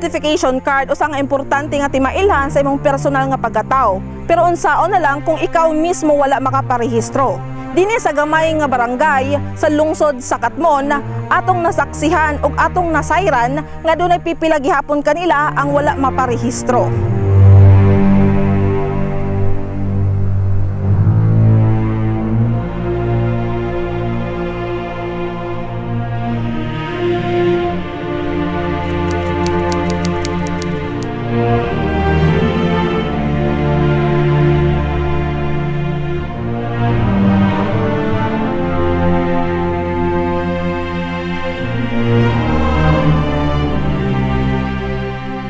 Identification card usa nga importante nga timailhan sa imong personal nga pagkatao. Pero unsaon na lang kung ikaw mismo wala makaparehistro? Dinhi sa gamay nga barangay sa lungsod sa Katmon, atong nasaksihan ug atong nasayran nga dunay pipila gihapon kanila ang wala maparehistro.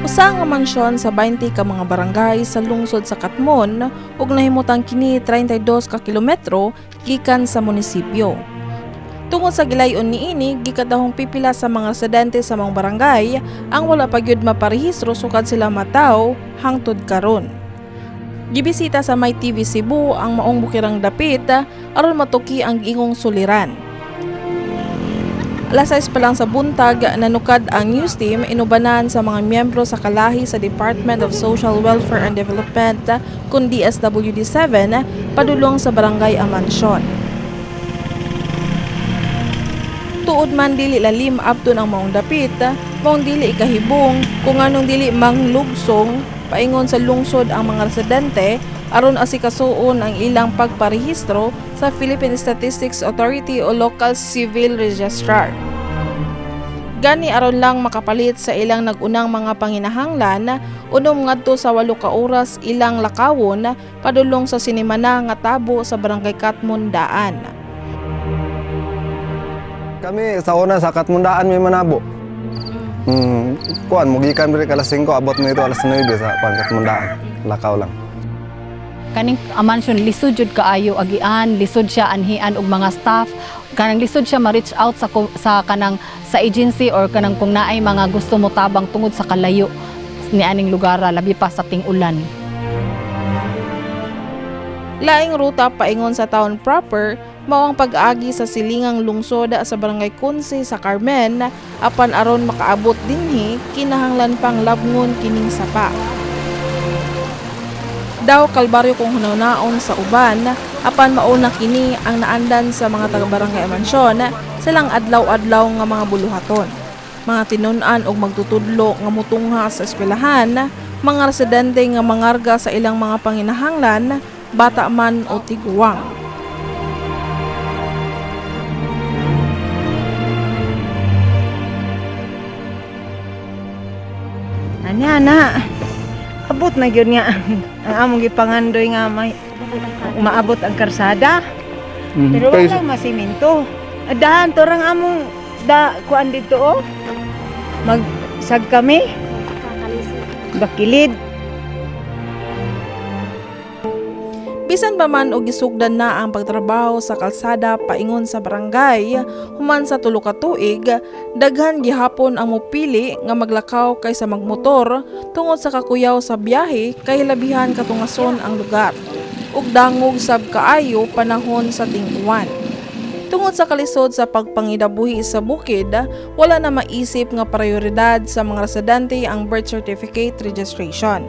Usa nga mansyon sa 20 ka mga barangay sa lungsod sa Katmon ug nahimutang kini 32 ka kilometro gikan sa munisipyo. Tungod sa gilayon niini, gikadahong pipila sa mga residente sa mga barangay ang wala pa gyud maparehistro sukad sila mataw hangtod karon. Gibisita sa May TV Cebu ang maong bukirang dapit aron matuki ang giingong suliran. Alas 6 pa lang sa buntag, nanukad ang news team inubanan sa mga miyembro sa kalahi sa Department of Social Welfare and Development kun DSWD-7 padulong sa Barangay Amansyon. Tuod man dili lalim abton ang maong dapit, maong dili ikahibong kung anong dili manglugsong paingon sa lungsod ang mga residente aron asikasuon ang ilang pagparehistro sa Philippine Statistics Authority o Local Civil Registrar. Gani aron lang makapalit sa ilang nagunang mga panginahanglan, unom ngadto sa 8 ka oras ilang lakawon padulong sa sinimana nga tabo sa Barangay Katmon daan. Kami sa una sa Katmundaan may manabo. Kuan mugikan diri alas 5, abot mo ito alas 9 sa kuan Katmundaan. Lakaw lang. Kaning Amansyon lisod jud kaayo agian, lisod siya anhian og mga staff, kanang lisod siya ma-reach out sa kanang sa agency or kanang kung naay mga gusto mo tabang tungod sa kalayo ni aning lugar, labi pa sa ting-ulan. Laing ruta paingon sa town proper mao ang pag-agi sa silingang lungsod sa Barangay Kunsi sa Carmen, apan aron makaabot dinhi kinahanglan pang labngon kining sapa. Daw kalbaryo kung hunaw-naon sa uban, apan mao na kini ang naandan sa mga taga-barangay Amansyon silang adlaw-adlaw nga mga buluhaton. Mga tinun-an og magtutudlo nga mutungha sa eskwelahan, mga residente nga mangarga sa ilang mga panginahanglan, bata man o tiguang. Anya na. Abot na gyud nga ang among gipangandoy nga may umaabot ang karsada. Pero wala masiminto. Dahan to rang among da kuan dito oh. Magsag kami. Bakilid. Bisan pa man og gisugdan na ang pagtrabaho sa kalsada paingon sa barangay, human sa tulo ka tuig, daghan gihapon ang mopili nga maglakaw kaysa magmotor tungod sa kakuyaw sa biyahe kay labihan katungason ang lugar. Ug dangog sab kaayo panahon sa ting-uwan. Tungod sa kalisod sa pagpangidabuhi sa bukid, wala na maisip nga prioridad sa mga residente ang birth certificate registration.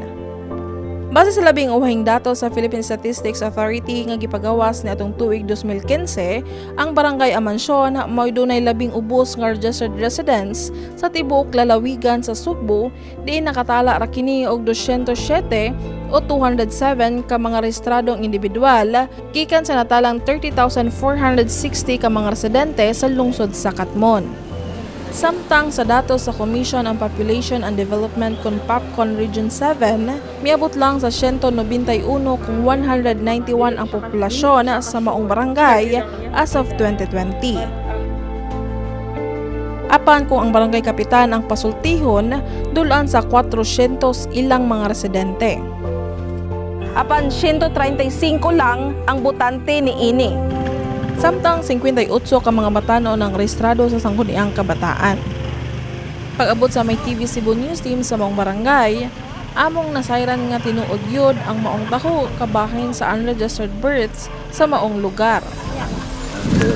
Base sa labing uwahing datos sa Philippine Statistics Authority nga gipagawas niadtong tuig 2015, ang Barangay Amansyon mao'y dunay labing ubos nga registered residents sa tibuok lalawigan sa Sugbo, diin nakatala ra kini og 207 o 207 ka mga rehistradong individual gikan sa natalang 30,460 ka mga residente sa lungsod sa Katmon. Samtang sa datos sa Commission on Population and Development kon POPCON Region 7, miabot lang sa 191 kung 191 ang populasyon sa maong barangay as of 2020. Apan kung ang barangay kapitan ang pasultihon, dulaan sa 400 ilang mga residente. Apan 135 lang ang botante ni ini. Samtang 58 ka mga batanon ang rehistrado sa sangguniang kabataan. Pag-abot sa May TV Cebu News Team sa maong barangay, among nasayran nga tinuod yun ang maong taho kabahin sa unregistered births sa maong lugar.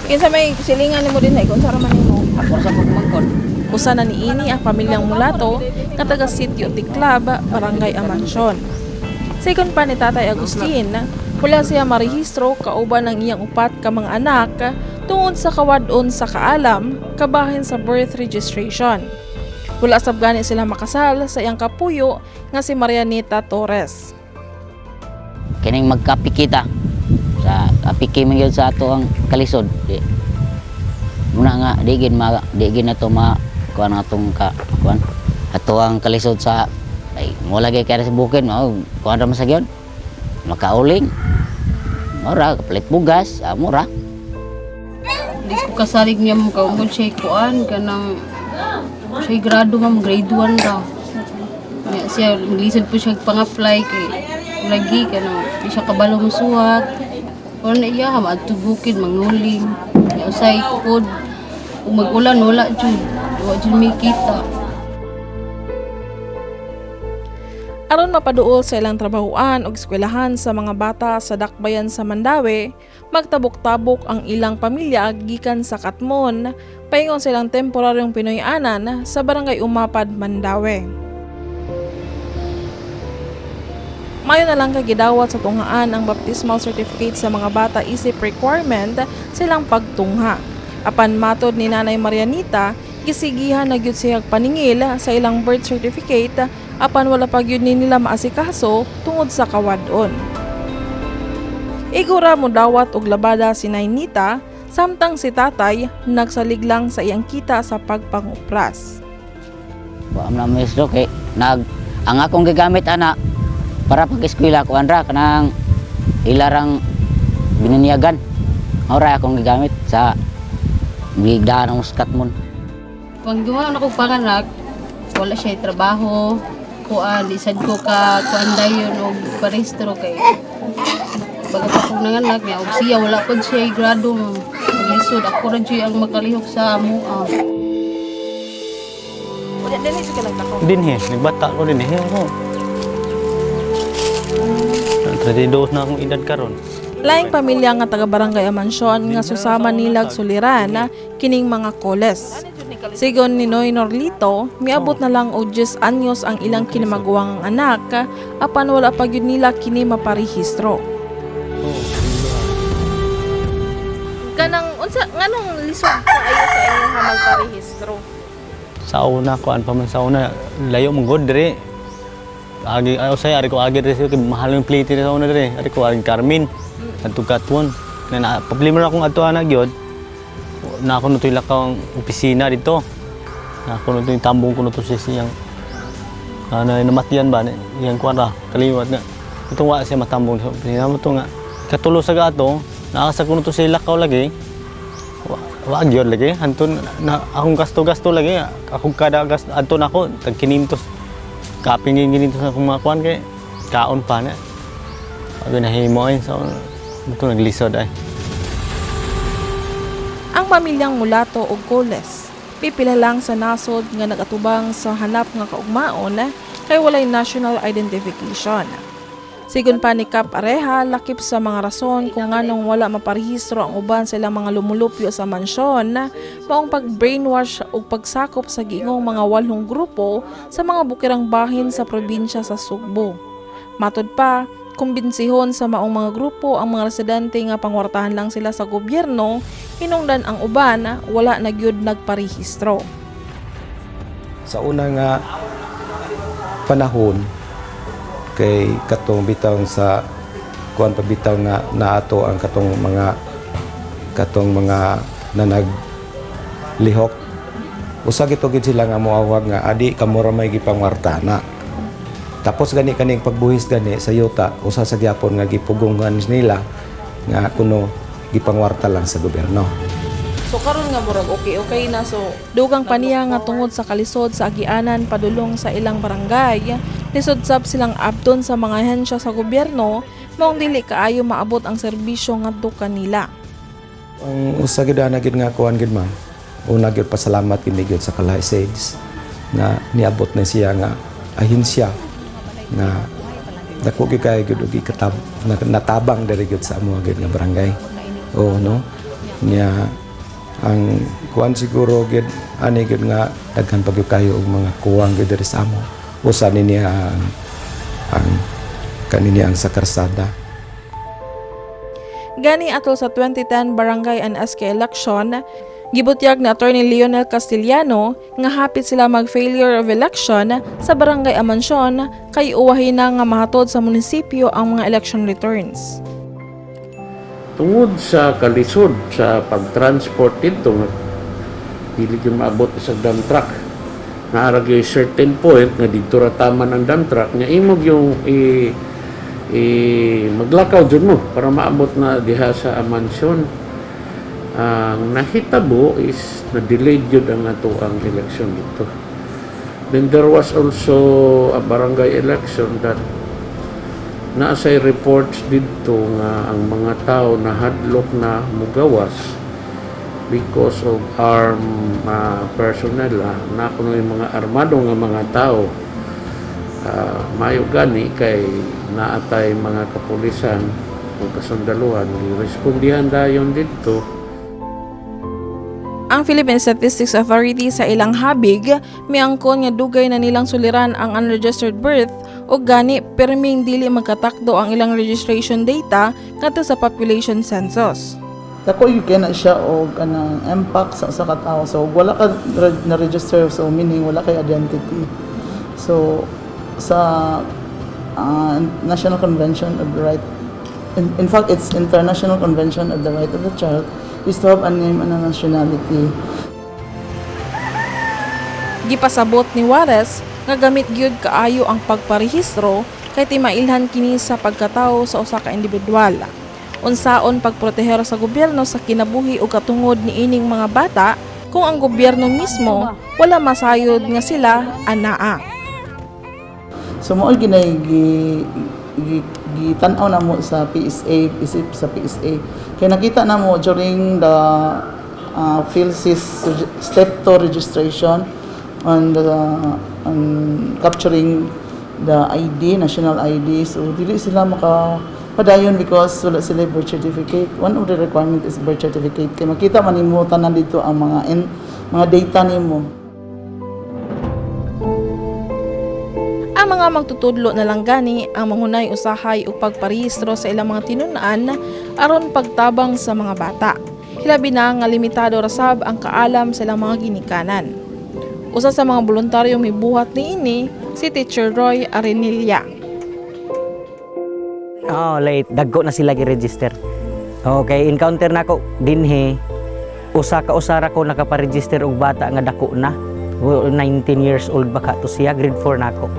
Kinsa may silingan nimo dinhi kung unsa ra man nimo? Ako sa pagmangkon. Usa na niini ang pamilyang Mulato nga taga Sitio Tiklab, Barangay Amansyon. Sigon pa ni Tatay Agustin, wala siya marehistro kauban ng iyang upat ka mga anak tungod sa kawadon sa kaalam kabahin sa birth registration. Wala sab gani sila makasal sa iyang kapuyo nga si Marianita Torres. Kining magkapi kita sa apiki man gyud sa ato ang kalisod. Di muna nga di gin na to ma kuan atong ka kuan ato ang kalisod sa ay mo lagi kay sa bukid mao kuan ra man sa gyud makauling mura kapalit bugas, mura. Di ko kasalig niya mo kaungod siya kuan kanang siya grado, ma'am, grade 1 ra. Nya siya maglisod po siya pang-apply kay lagi kanang di siya kabalo mosuwat. Wala na iya maadto bukid manguling. Nya usay pod ug mag-ulan wala jud. Wa jud may kita. Aron mapaduol sa ilang trabahuan ug eskwelahan sa mga bata sa dakbayan sa Mandaue, magtabok-tabok ang ilang pamilya gikan sa Katmon, paingon sa ilang temporaryong Pinoy-anan sa Barangay Umapad, Mandaue. Mayo na lang kay gidawat sa tunghaan ang baptismal certificate sa mga bata isip requirement silang pagtungha. Apan matod ni Nanay Marianita, gisigihan na gyud siyang paningil sa ilang birth certificate apan wala pa gyud ni nila maasikaso tungod sa kawadon. Igura mo dawat og labada si Nainita samtang si tatay nagsalig lang sa iyang kita sa pagpangupras. Wa man na maestro kay nag ang akong gigamit ana para pag eskwela kuan ra kanang ilarang bininyagan. Ora akong gigamit sa gigdaan ang Katmon. Pag gumawa na kong panganak, wala siya trabaho, kuan, di sad ko ka kuan dayon og parehistro kay bago pa kong nanganak niya og siya wala pod siya grado, ma'am. Lisod ako ra jud ang makalihok sa amoa. Dinhi, nagbata ko dinhi ako. 32 na akong edad karon. Laing pamilya nga taga Barangay Amansyon nga susama nilag suliran kining mga koles. Sigon ni Noy Norlito, miabot na lang og 10 anyos ang ilang kinamaguwang anak apan wala pa gyud nila kini maparehistro. Kanang unsa nganong lisod kaayo sa inyong magparehistro? Sa una kuan pa man sa una layo mong god dire. Agi ay usay ari ko agi dire kay mahal yung plate sa una dire. Ari ko agi Carmen. Adto Katmon. Na na problema na akong ato ana gyud. Na ako nutoy lakaw ang opisina dito. Na ako nutoy tambong ko nuto sa siyang na namatian ba iyang kuan ra kaliwat nga. Itong wa siya matambong sa opisina mo to nga. Katulo sa gato, naasa ko nuto sa lakaw lagi. Wa, wa gyud lagi anton na akong gasto-gasto lagi akong kada gasto adto nako tag 500 kaping 500 na akong mga kuan kay kaon pa na pag nahimo ay so ito naglisod ay. Ang pamilyang Mulato og Coles, pipila lang sa nasod nga nagatubang sa hanap nga kaugmaon kay walay national identification. Sigon pa ni Kap Areha, lakip sa mga rason kung nganong wala maparehistro ang uban sa ilang mga lumulupyo sa mansyon, maong pag-brainwash ug pagsakop sa giingong mga walhong grupo sa mga bukirang bahin sa probinsya sa Sugbo. Matod pa, kumbinsihon sa maong mga grupo ang mga residente nga pangwartahan lang sila sa gobyerno, hinungdan ang uban wala na gyud nagparehistro. Sa una nga panahon kay katong bitaw sa kuan pa bitaw nga naato ang katong mga nanag lihok usa gito gid sila nga moawag nga adi kamo ra may gipangwartana. Tapos gani kaning pagbuhis gani sa yuta usa sa gyapon nga gipugongan nila nga kuno gipangwarta lang sa gobyerno. So karon nga murag okay okay na, so dugang pa niya nga tungod sa kalisod sa agianan padulong sa ilang barangay, lisod sab silang abton sa mga ahensya sa gobyerno, maong dili kaayo maabot ang serbisyo ngadto kanila. Ang usa gyud ana gyud nga kuan gyud, ma'am. Una gyud pasalamat kini gyud sa Kalahi Sage nga niabot na siya nga ahensya nga dako gyud kaayo gyud og ikatab natabang diri gyud sa amo gyud nga barangay. Oo, no. Nya ang kuan siguro gid ani gid nga daghan pa gyud kayo og mga kuwang gid diri sa amo. Usa ni niya ang kanini ang sa karsada. Gani atol sa 2010 Barangay and SK election, gibutyag ni Attorney Lionel Castillano nga hapit sila mag-failure of election sa Barangay Amansyon kay uwahin na nga mahatod sa munisipyo ang mga election returns. Tungod sa kalisod sa pag-transport dito nga dili gyud maabot sa dump truck, naa ra gyud certain point nga didto ra taman ang dump truck nga imo yung i maglakaw jud mo para maabot na diha sa Amansyon. Ang nahitabo is na delayed jud ang ato ang election dito. Then there was also a barangay election that naa say reports didto nga ang mga tao nahadlok na mugawas because of armed personnel, na kuno yung mga armado nga mga tao. Mayo gani kay naatay mga kapulisan o kasundaluhan, respondihan dayon didto. Ang Philippine Statistics Authority sa ilang habig, miangkon nga dugay na nilang suliran ang unregistered birth o gani perming dili magkatakdo ang ilang registration data ngadto sa population census. Dako gyud kay na siya og kanang impact sa usa ka tawo. So wala ka na-register, so meaning wala kay identity. So sa National Convention of the Right, in fact, it's International Convention of the Right of the Child, is to have a name and a nationality. Gipasabot ni Juarez nga gamit gyud kaayo ang pagparehistro kay timailhan kini sa pagkatawo sa usa ka individual. Unsaon pagproteher sa gobyerno sa kinabuhi ug katungod niining mga bata kung ang gobyerno mismo wala masayod nga sila anaa? So mao ginay gi, gi, gitan-aw namo sa PSA, isip sa PSA. Kay nakita namo during the PhilSys step 2 registration on capturing the ID, national ID. So dili sila maka padayon because wala sila birth certificate. One of the requirement is birth certificate. Kay makita man nimo tanan dito ang mga data nimo. Ang mga magtutudlo na lang gani ang manghunay usahay og pagparehistro sa ilang mga tinun-an aron pagtabang sa mga bata. Hilabi na nga limitado ra sab ang kaalam sa ilang mga ginikanan. Usa sa mga voluntaryo mibuhat niini si Teacher Roy Arenilla. Oh, late. Dagko na sila gi-register. Okay, encounter nako dinhi. Usa ka usara ko nakapa-register og bata nga dako na. 19 years old ba ka to siya, grade 4 nako.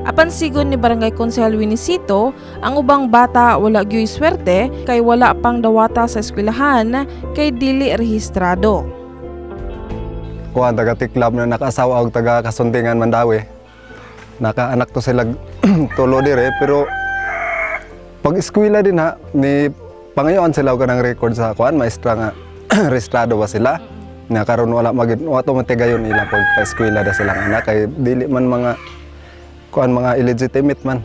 Apan sigon ni Barangay Konsehal Winicito, ang ubang bata wala gyuy swerte kay wala pang dawata sa eskwelahan kay dili rehistrado. Kuan, taga Tiklab na nakaasawa og taga Kasuntingan, Mandaue. Nakaanak to sila tulo dire, pero pag eskwela din ha ni pangayoan sila og kanang record sa kuan maestra nga rehistrado ba sila. Na karon wala magid wa to matigayon ila pag pa-eskwela da silang anak kay dili man mga kuan, mga illegitimate man,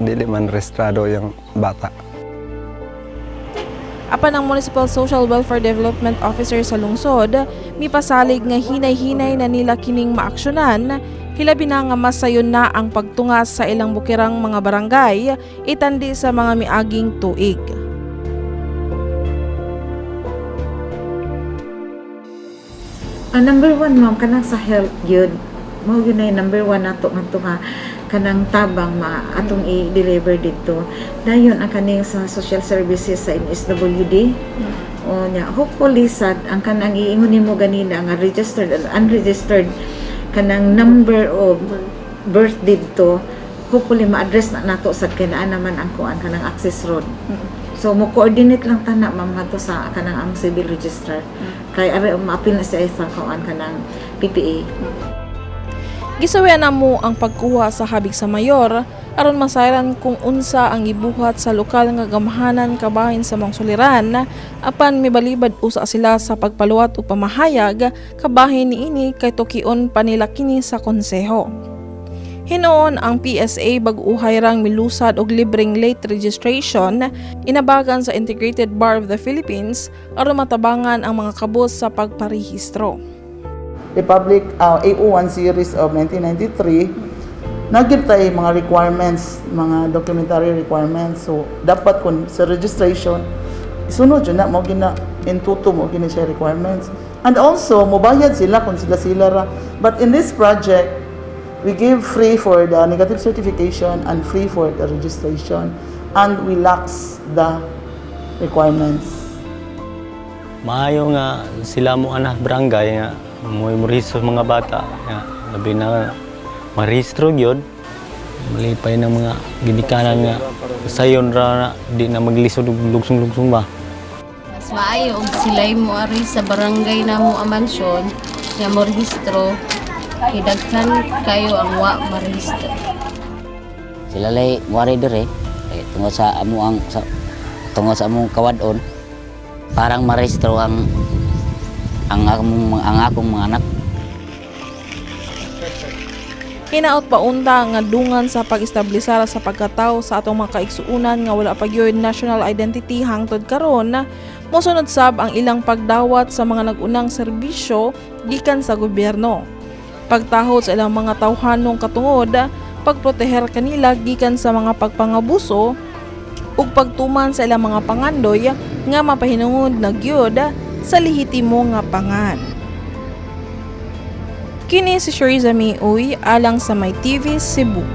dili man rehistrado yung bata. Apan ang Municipal Social Welfare Development Officer sa lungsod, mipasalig nga hinay-hinay na nila kining maaksyonan, hilabi na nga mas sayon na ang pagtungas sa ilang bukirang mga barangay itandi sa mga miaging tuig. Ang number one, ma'am, kanang sa health yun. Mao yun ay number one nato nga to nga kanang tabang ma atong i-deliver dito. Dayon ang kaning sa social services sa MSWD. O nya, hopefully sad ang kanang iingon nimo ganina nga registered and unregistered kanang number of birth didto, hopefully ma-address na nato sad kay naa naman ang kuan kanang access road. So mo coordinate lang ta na, ma'am, ngadto sa kanang ang civil registrar. Kay ari maapil na siya sa kuan kanang PPA. Gisawian na mo ang pagkuha sa habig sa mayor aron masayran kung unsa ang gibuhat sa lokal nga gamahanan kabahin sa mga suliran, apan mibalibad usa sila sa pagpaluwat o pamahayag kabahin niini kay tukion pa nila kini sa konseho. Hinuon ang PSA bag-uhay rang milusad og libreng late registration inabagan sa Integrated Bar of the Philippines aron matabangan ang mga kabus sa pagparehistro. Republic 801 series of 1993, nagit tay mga requirements, mga documentary requirements. So, dapat kung sa registration, isunod yun na, mao gina in toto mao gina siya requirements. And also, mobayad sila kung sila-sila ra. But in this project, we give free for the negative certification and free for the registration, and we lax the requirements. Maayo nga sila mo anak barangay nga mo mo mga bata nga labi na marehistro gyud, malipay ng mga ginikanan nga sayon ra na di na maglisod og lugsong-lugsong ba. Mas maayo og sila'y mo ari sa barangay namo Amansyon nga mo rehistro kay daghan kayo ang wa marehistro. Sila lay wari dire eh, tungod sa amo ang sa, tungod sa among kawad-on, parang marehistro ang akong mga anak. Hinaot pa unta nga dungan sa pag-establisar sa pagkatawo sa atong mga kaigsuonan nga wala pa gyoy national identity hangtod karon, mosunod sab ang ilang pagdawat sa mga nag-unang serbisyo gikan sa gobyerno. Pagtahod sa ilang mga tawhanong katungod, pagproteher kanila gikan sa mga pagpangabuso ug pagtuman sa ilang mga pangandoy nga mapahinungod na gyud sa lehitimo nga pangan. Kini si Sheriza May Uy alang sa My TV Cebu.